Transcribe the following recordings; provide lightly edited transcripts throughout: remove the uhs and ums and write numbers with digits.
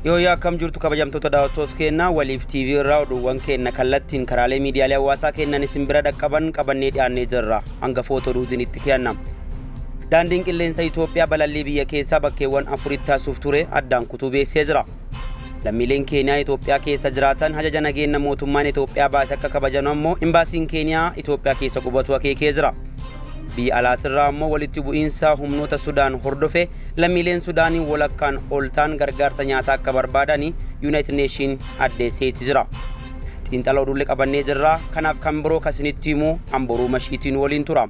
Yoo akkam jirtu kabajamtoota daawwattoota keenyaa waliif TV irraa oduuwwan keenya kallattiin karaalee miidiyaalee hawaasaa keenyan isin bira dhaqqaban qabannee dhiyaannee jirra. Hangafoota oduutiin itti kenna. Daandiin qilleensa Itoophiyaa balallii biyya keessaa bakkeewwan afuritti taasisuuf ture addaan kutuu beeksisee jira. Lammiileen Keeniyaa Itoophiyaa keessa jiraatan ajaja nageenya mootummaan Itoophiyaa baase akka kabajan ammoo imbaasiin Keeniyaa Itoophiyaa keessa qubatu akeekee jira. Biyya alaatirraa ammoo walitti bu'iinsa humnoota Sudaan hordofe lammiileen Sudaanii walakkaan ol ta'an gargaarsa nyaataa akka barbaadani Yuunaayitid Neeshin addeesseeti jira. Xiinxala oduulee qabannee jirra. Kanaaf kan biroo kasinitti himu hamboruu mashiitiin waliin tura.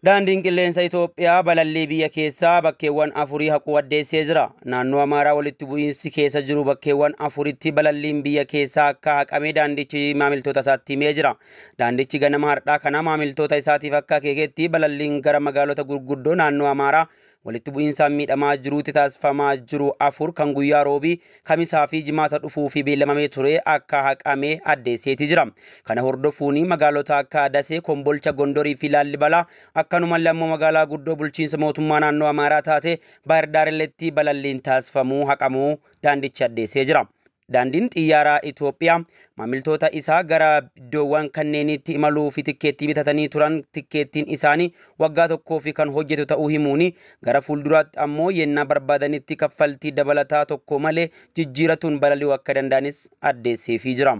Daandiin qilleensa Itoophiyaa balallii biyya keessaa bakkeewwan afurii haquu addeessee jira. Naannoo Amaaraa walitti bu'iinsi keessa jiru bakkeewwan afuritti balalliin biyya keessaa akka haqame daandichi maamiltoota isaatti himee jira. Daandichi ganama har'aa kana maamiltoota isaatiif akka akeeketti balalliin gara magaalota gurguddoo naannoo Amaaraa walitti bu'iinsaan miidhamaa jiruutti taasifamaa jiru afur kan guyyaa roobii kamisaa fi jimaata dhufuu fi beellamamee ture akka haqame addeesseeti jira. Kana hordofuun magaalota akka Dasee, Kombolcha, Gondorii fi Laallibalaa akkanumallee ammoo magaalaa guddoo bulchiinsa mootummaa naannoo Amaaraa taate Baahir Daarilletti balalliin taasifamuu haqamuu daandichi addeessee jira. Daandiin xiyyaaraa Itoophiyaa maamiltoota isaa gara iddoowwan kanneenitti imaluu fi tikkeettii bitatanii turan tikkeettiin isaanii waggaa tokkoo fi kan hojjetu ta'uu himuuni gara fuulduraatti ammoo yennaa barbaadanitti kaffaltii dabalataa tokko malee jijjiiratuun balali'uu akka danda'anis addeesseefii jira.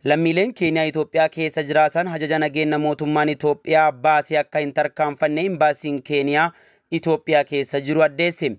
Lammiileen Keeniyaa Itoophiyaa keessa jiraatan ajaja nageenya mootummaan Itoophiyaa baasee akka hin tarkaanfanne imbaasiin Keeniyaa Itoophiyaa keessa jiru addeesse.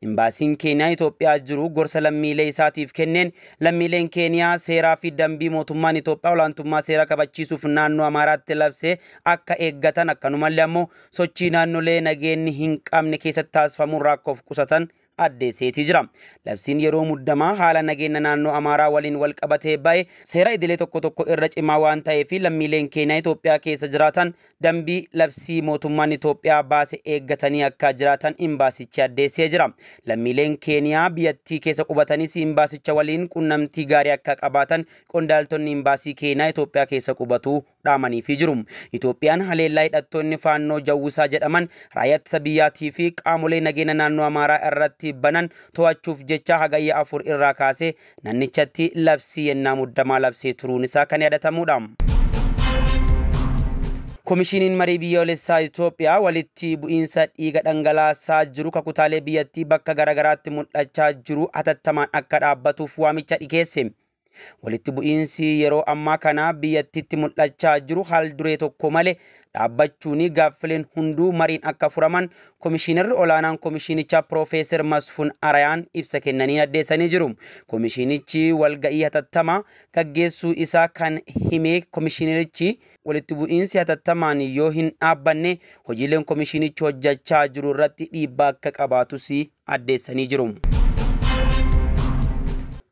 Imbaasiin Keeniyaa Itoophiyaa jiru gorsa lammiilee isaatiif kenneen lammiileen Keeniyaa seeraa fi dambii mootummaan Itoophiyaa olaantummaa seeraa kabachiisuuf naannoo Amaaraatti labsee akka eeggatan akkanumallee ammoo sochii naannolee nageenyi hin qabne keessatti taasifamuun rakkoof qusatan addeesseetii jira. Labsiin yeroo muddamaa haala nageenya naannoo Amaaraa waliin wal qabatee ba'e seera idilee tokko tokko irra cimaa waan ta'eef lammiileen Keeniyaa Itoophiyaa keessa jiraatan dambii labsii mootummaan Itoophiyaa baase eeggatanii akka jiraatan imbaasichi addeessee jira. Lammiileen Keeniyaa biyyattii keessa qubatanis imbaasicha waliin qunnamtii gaarii akka qabaatan qondaaltonni imbaasii Keeniyaa Itoophiyaa keessa qubatu dhaamaniifii jiru. Itoophiyaan haleellaa hidhattoonni faannoo jawwisaa jedhaman raayyaa ittisa biyyaatii fi qaamolee nageenya naannoo Amaaraa irratti banan to'achuuf jecha hagayya 4 irraa kaasee naannichatti labsii yennaa muddamaa labsee turuun isaa kan yaadatamudha. Komishiniin marii biyyoolessaa Itoophiyaa walitti bu'iinsa dhiiga dhangalaasaa jiru kutaalee biyyattii bakka garaagaraatti mul'achaa jiru hatattamaan akka dhaabbatuuf waamicha dhiyeesse. Walitti bu'iinsi yeroo ammaa kana biyyattiitti mul'achaa jiru haal duree tokko malee dhaabbachuun gaaffileen hunduu mariin akka furaman komishiinarri olaanaan komishiinichaa Piroofeesar Masfuun Arayaan ibsa kennanii addeessanii jiru. Komishiinichi walga'ii hatattamaa gaggeessuu isaa kan hime komishiinarichi walitti bu'iinsi hatattamaan yoo hin dhaabbanne hojiileen komishiinichi hojjechaa jiru irratti dhiibbaa akka qabaatus addeessanii jiru.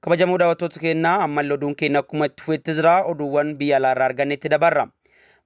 Kabajamoo daawwattoota keenyaa ammallee oduun keenya akkuma itti fufetti jira. Oduuwwan biyya alaarraa argannetti dabarra.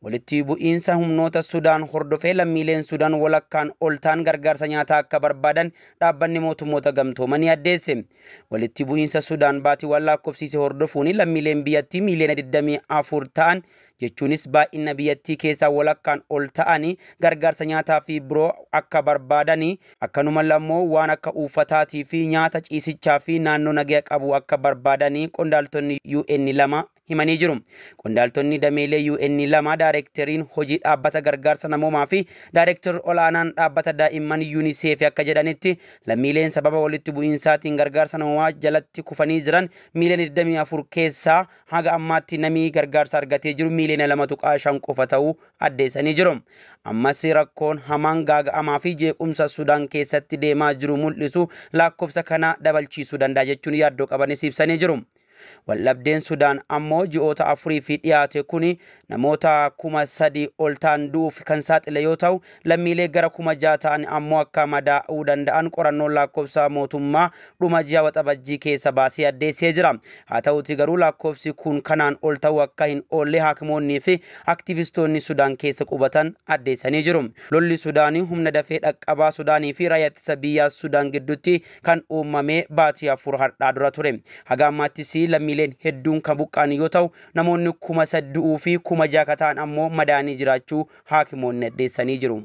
Walitti bu'iinsa humnoota Sudaan hordofee lammiileen Sudaan walakkaan ol ta'an gargaarsa nyaataa akka barbaadan dhaabbanni mootummoota gamtoomanii addeesse. Walitti bu'iinsa Sudaan baatiiwwan lakkoofsise hordofuun lammiileen biyyattii miiliyoona 24 ta'an jechuunis baay'ina biyyattii keessaa walakkaan ol ta'anii gargaarsa nyaataa fi biroo akka barbaadanii akkanumallee ammoo waan akka uffataatii fi nyaata ciisichaa fi naannoo nagaa qabu akka barbaadanii qondaaltonni UN 2 himanii jiru. Qondaaltonni dameelee UN 2 daayireekteriin hojii dhaabbata gargaarsa namoomaa fi daayireektar olaanaan dhaabbata daa'imman UNICEF akka jedhanitti lammiileen sababa walitti bu'iinsaatiin gargaarsa namoomaa jalatti kufanii jiran miiliyoona 24 keessaa haga ammaatti namni gargaarsa argatee jiru miiliyoona 2.5 qofa ta'uu addeessanii jiru. Ammas rakkoon hamaan gaaga'amaa fi jeequmsa Sudaan keessatti deemaa jiru mul'isu lakkoofsa kana dabalchiisuu danda'a jechuun yaaddoo qabanis ibsanii jiru. Waldhabdeen Sudaan ammoo ji'oota 4 fi dhiyaate kuni namoota 3,000 ol ta'an du'uuf kan saaxile yoo ta'u lammiilee gara 6,000 ta'an ammoo akka madaa'uu danda'an qorannoon lakkoofsa mootummaa dhuma ji'a Waxabajjii keessa baasee addeessee jira. Haa ta'uti garuu lakkoofsi kun kanaan ol ta'uu akka hin oolle haakimoonnii fi aktivistoonni Sudaan keessa qubatan addeessanii jiru. Lolli Sudaanii humna dafee dhaqqabaa Sudaanii fi raayyaa ittisa biyyaa Sudaan gidduutti kan uumame baatii 4 har'aa dura ture. Haga ammaattis lammiileen hedduun kan buqqa'an yoo ta'u namoonni 3,000 du'uu fi 6,000 ta'an ammoo madaanii jiraachuu haakimoonni addeessanii jiru.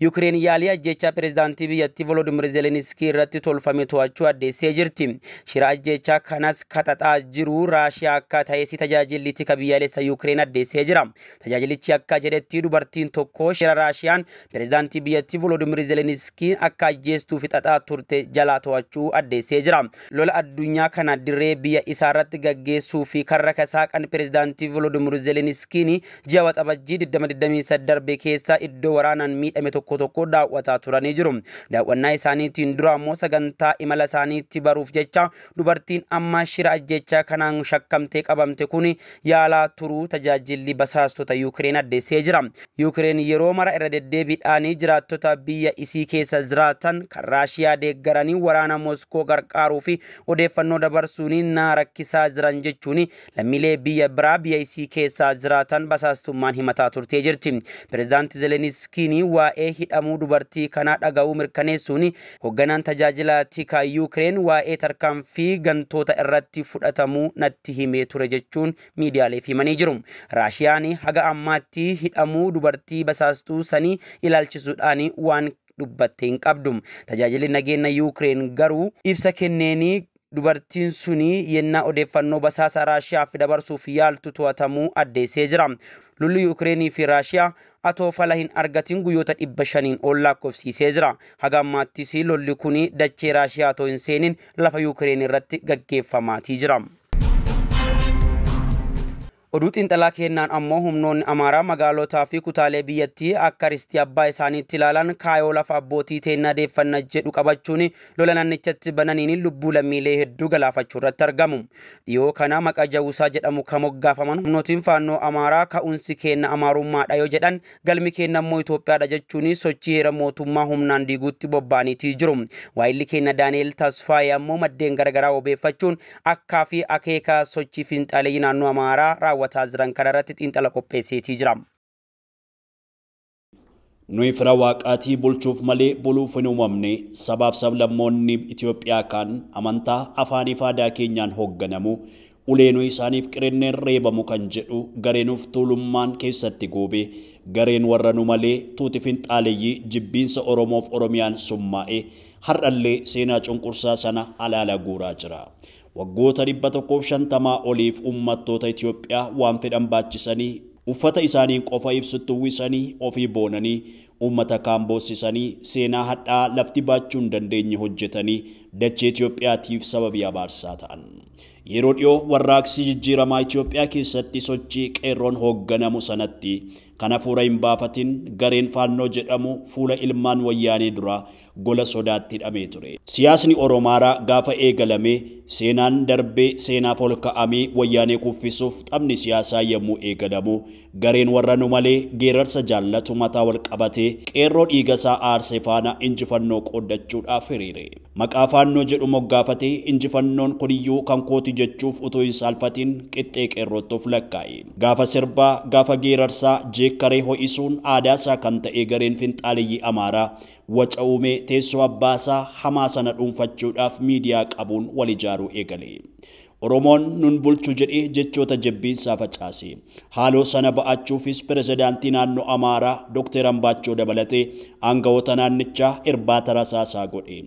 Yukireen yaalii ajjeechaa pireezidaantii biyyattii Volodymyr Zelenskiy irratti tolfame to'achuu addeessee jirti. Shira ajjeechaa kanas kaxaxaa jiru Raashiyaa akka ta'es tajaajilli tika biyyaalessa Yukireen addeessee jira. Tajaajilichi akka jedhetti dubartiin tokko shira Raashiyaan pireezidaantii biyyattii Volodymyr Zelenskiy akka ajjeestuuf xaxaa turte jalaa to'achuu addeessee jira. Lola addunyaa kana dirree biyya isaarratti gaggeessuu fi karra kasaaqan pireezidaantii Volodymyr Zelenskiy ji'a Waxabajjii 2023 darbe keessa iddoo waraanaan miidhame tokko tokko daawwataa turanii jiru. Daawwannaa isaaniitiin dura ammoo sagantaa imala isaaniitti baruuf jecha dubartiin amma shira ajjechaa kanaan shakkamtee qabamte kun yaalaa turuu tajaajilli basaastota Yukireen addeessee jira. Yukireen yeroo mara irra deddeebiidhaan jiraattota biyya isii keessa jiraatan kan Raashiyaa deeggaranii waraana Moskoo gargaaruu fi odeeffannoo dabarsuun na rakkisaa jiran jechuun lammiilee biyya biraa biyya isii keessa jiraatan basaastummaan himataa turtee jirti. Pireezidaanti Zelenskiin waa'ee hidhamuu dubartii kanaa dhaga'uu mirkaneessuun hoogganaan tajaajila tikaa Yukireen waa'ee tarkaanfii gantoota irratti fudhatamuu natti himee ture jechuun miidiyaaleef himanii jiru. Raashiyaan haga ammaatti hidhamuu dubartii basaastuu sanii ilaalchisuudhaan waan dubbatte hin qabdu. Tajaajilli nageenya Yukireen garuu ibsa kenneenii dubartiin suni yennaa odeeffannoo basaasa Raashiyaaf dabarsuuf yaaltu to'atamuu addeessee jira. Lolli Yukireenii fi Raashiyaa atoo fala hin argatin guyyoota 500 ol lakkoofsiisee jira. Haga ammaattis lolli kun dachee Raashiyaa otoo hin seenin lafa Yukireen irratti gaggeeffamaatii jira. Oduu xiinxalaa kennaan ammoo humnoonni Amaaraa magaalotaa fi kutaalee biyyattii akka ristii abbaa isaaniitti ilaalan kaayoo lafa abbootii teennaa deeffanna jedhu qabachuun lola naannichatti bananiin lubbuu lammiilee hedduu galaafachuu irratti argamu. Dhiyoo kana maqaa Jawusaa jedhamu kan moggaafaman humnootiin faannoo Amaaraa ka'umsi keenna Amaarummaadha yoo jedhan galmi keenna immoo Itoophiyaadha jechuun sochii heera mootummaa humnaan diiguutti bobba'aniitii jiru. Waayilli keenna Daani'eel Tasfaayee ammoo maddeen garaagaraa obeeffachuun akkaa fi akeeka sochii fiinxaaleeyyii naannoo Amaaraa raawwataa jiran kanarratti xiinxala qopheesseetii jira. Nuyi fira waaqaatii bulchuuf malee buluuf hin uumamne sabaaf sablammoonni Itoophiyaa kan amantaa afaanii fi aadaa keenyaan hoogganamu ulee nuyi isaaniif qirinneen reebamu kan jedhu gareenuuf tuulummaan keessatti goobe gareen warra nu malee tuuti finxaaleeyyii jibbiinsa Oromoof Oromiyaan summaa'e har'allee seenaa cunqursaa sana alaala guuraa jira. Waggoota 150 oliif uummattoota Itoophiyaa waan fedhan baachisanii uffata isaaniin qofa ibsutti uwwisanii ofii boonanii uummata kaan boossisanii seenaa hadhaa lafti baachuu hin dandeenye hojjetanii dachee Itoophiyaatiif sababii abaarsaa ta'an. Yeroo dhiyoo warraaqsi jijjiiramaa Itoophiyaa keessatti sochii qeerroon hoogganamu sanatti kan hafuura hin baafatin gareen faannoo jedhamu fuula ilmaan wayyaanee dura gola sodaatti hidhamee ture. Siyaasni Oromaaraa gaafa eegalame seenaan darbee seenaaf ol ka'amee wayyaanee kuffisuuf taphni siyaasaa yommuu eegalamu gareen warra nu malee geerarsa jaallatu mataa wal qabatee qeerroo dhiigasaa aarsee faana injifannoo qooddachuudhaaf hiriire. Maqaa faannoo jedhu moggaafatee injifannoon kuniyyuu kan kooti jechuuf utuu hin saalfatin qixxee qeerrootti of lakkaa'e. Gaafa sirbaa gaafa geerarsaa jeekkaree ho'isuun aadaasaa kan ta'e gareen finxaaleeyyii Amaaraa waca uumee teessoo abbaasaa hamaa sana dhuunfachuudhaaf miidiyaa qabuun wal ijaaruu eegale. Oromoon nun bulchu jedhee jechoota jibbiinsaa facaase. Haaloo sana ba'achuufis pirezidaantii naannoo Amaaraa Dr. Ambaachoo dabalatee aangawoota naannichaa irbaata rasaasaa godhe.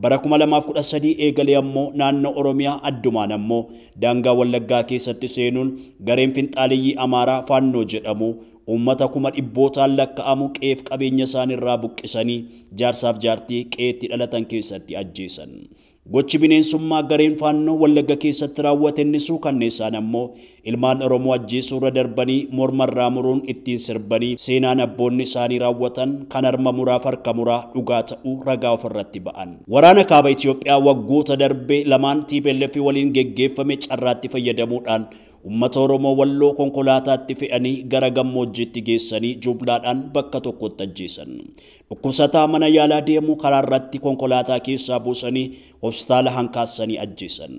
Bara 2013 eegalee ammoo naannoo Oromiyaa addumaan ammoo daangaa Wallaggaa keessatti seenuun gareen finxaaleeyyii Amaaraa Faannoo jedhamu uummata 100,000 lakkaa'amu qe'eef qabeenya isaaniirraa buqqisanii jaarsaaf jaartii qe'eetti dhalatan keessatti ajjeesan. Gochi bineensummaa gareen faannoo Wallagga keessatti raawwate inni suukanneessaan ammoo ilmaan Oromoo ajjeesuurra darbanii mormarraa muruun ittiin sirbanii seenaan abboonni isaanii raawwatan kan harma muraaf harka muraa dhugaa ta'uu ragaa ofirratti ba'an. Waraana kaaba Itoophiyaa waggoota darbee lamaan TPLF waliin geggeeffame carraatti fayyadamuudhaan uummata Oromoo Walloo konkolaataatti fe'anii gara gammoojjiitti geessanii jublaadhaan bakka tokkotti ajjeesan. Dhukkubsataa mana yaalaa deemu karaa irratti konkolaataa keessaa buusanii hospitaala hankaassanii ajjeesan.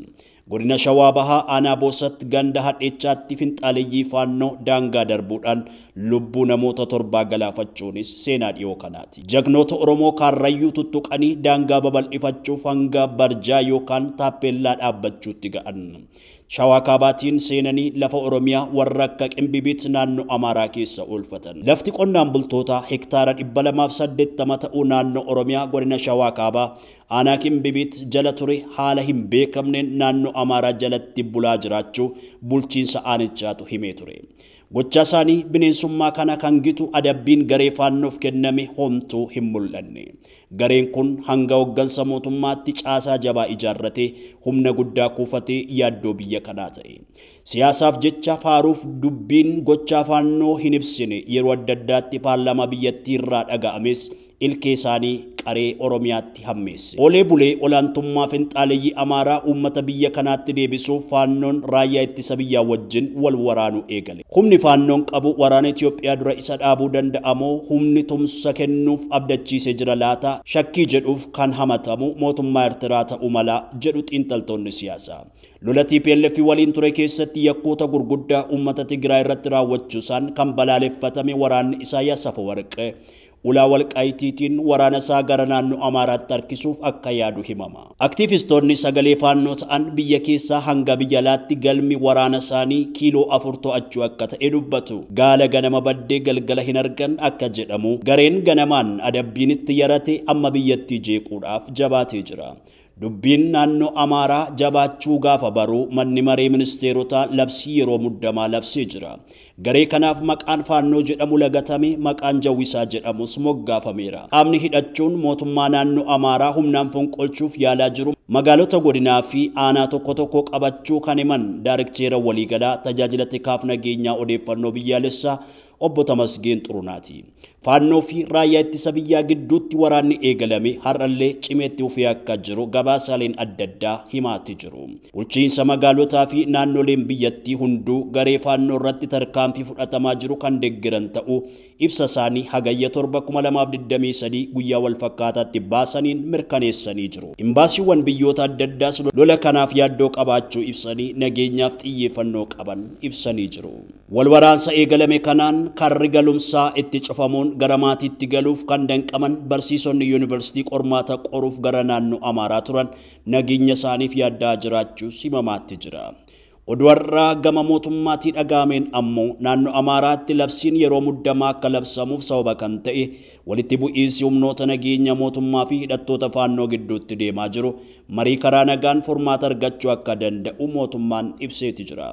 Godina Shawaa Bahaa aanaa Boosatti ganda Hadheechaatti finxaaleeyyii faannoo daangaa darbuudhaan lubbuu namoota 7 galaafachuunis seenaa dhiyoo kanaati. Jagnoota Oromoo Kaarrayyuu tuttuqanii daangaa babal'ifachuuf hanga barjaa yookaan taappeellaa dhaabbachuutti ga'an. Shawaa Kaabaatiin seenanii lafa Oromiyaa warra akka Qimbibiit naannoo Amaaraa keessa oolfatan. Lafti qonnaan bultootaa hektaara 280 ta'uu naannoo Oromiyaa godina Shawaa Kaabaa aanaa Qimbibiit jala ture haala hin beekamneen naannoo Amaaraa jalatti bulaa jiraachuu bulchiinsa aanichaatu himee ture. Gocha isaanii bineensummaa kana kan gitu adabbiin garee faannoof kenname homtuu hin mul'anne. Gareen kun hanga hoggansa mootummaatti caasaa jabaa ijaarratee humna guddaa kuufatee yaaddoo biyya kanaa ta'e. Siyaasaaf jecha faaruuf dubbiin gochaa faannoo hin ibsine yeroo adda addaatti paarlaamaa biyyattii irraa dhaga'ames ilkee isaanii qaree Oromiyaatti hammeesse. Olee bulee olaantummaa finxaaleyyii Amaaraa uummata biyya kanaatti deebisuuf faannoon raayyaa ittisa biyyaa wajjin wal waraanuu eegale. Humni faannoon qabu waraana Itoophiyaa dura isa dhaabuu danda'amoo humni tumsa kennuuf abdachiisee jira laata shakkii jedhuuf kan hamatamu mootummaa Eertiraa ta'uu mala jedhu xiinxaltoonni siyaasaa. Lola TPLF waliin ture keessatti yakkoota gurguddaa uummata Tigraay irratti raawwachuusaan kan balaaleffatame waraanni Isaayyaas Afewerqi ulaa walqaayitiitiin waraana isaa gara naannoo Amaaraatti harkisuuf akka yaadu himama. Aktiivistoonni sagalee faannoo ta'an biyya keessaa hanga biyya alaatti galmi waraana isaanii kiiloo 4 to'achuu akka ta'e dubbatu. Gaala ganama baddee galgala hin argan akka jedhamu gareen ganamaan adabbiin itti yarate amma biyyattii jeequudhaaf jabaatee jira. Dubbiin naannoo Amaaraa jabaachuu gaafa baruu manni maree ministeerotaa labsii yeroo muddamaa labsee jira. Garee kanaaf maqaan faannoo jedhamu lagatame maqaan jawwisaa jedhamus moggaafameera. Qaamni hidhachuun mootummaa naannoo Amaaraa humnaan fonqolchuuf yaalaa jiru magaalota godinaa fi aanaa tokko tokko qabachuu kan himan daarikteera waliigalaa tajaajila tikaaf nageenyaa odeeffannoo biyyaalessaa obbo Tamasgeen Xurunaati. Faannoo fi raayyaa ittisa biyyaa gidduutti waraanni eegalame har'allee cimeetti ufee akka jiru gabaasaaleen adda addaa himaatti jiru. Bulchiinsa magaalotaa fi naannoleen biyyattii hunduu garee faannoo irratti tarkaanfii fudhatamaa jiru kan deeggaran ta'uu ibsa isaanii hagayya 7 2023 guyyaa wal fakkaataatti baasaniin mirkaneessanii jiru. Imbaasiiwwan biyyoota adda addaas lola kanaaf yaaddoo qabaachuu ibsanii nageenyaaf xiyyeeffannoo qaban ibsanii jiru. Wal waraansa eegalame kanaan karri galumsaa itti cufamuun gara maatiitti galuuf kan danqaman barsiisonni yuunivarsiitii qormaata qoruuf gara naannoo Amaaraa turan nageenya isaaniif yaaddaa jiraachuu himamaatti jira. Oduu har'aa gama mootummaatii dhagaameen ammoo naannoo Amaaraatti labsiin yeroo muddamaa akka labsamuuf sababa kan ta'e walitti bu'iinsi humnoota nageenya mootummaa fi hidhattoota faannoo gidduutti deemaa jiru marii karaa nagaan furmaata argachuu akka danda'u mootummaan ibseeti jira.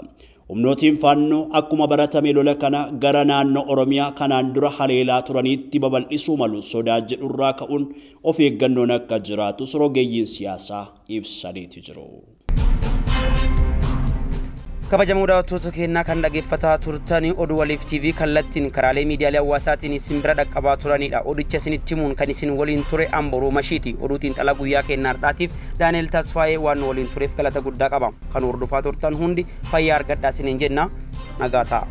Humnootiin faannoo akkuma baratame lola kana gara naannoo Oromiyaa kanaan dura haleelaa turaniitti babal'isuu malu sodaa jedhurraa ka'uun of eeggannoon akka jiraatu rogeeyyiin siyaasaa ibsaniiti jiru. Kabajamoo daawwattoota keenyaa kan dhaggeeffataa turtanii oduu waliif TV kallattiin karaalee miidiyaalee hawaasaatiin isin bira dhaqqabaa turanidha. Odicha isinitti himuun kan isin waliin ture Amboroo Mashiiti. Oduu xiinxalaa guyyaa keenyaa har'aatiif Daani'el Tasfaayee waan nu waliin tureef galata guddaa qaba. Kan hordofaa turtan hundi fayyaa argadhaa isiniin jenna. Nagaa ta'a.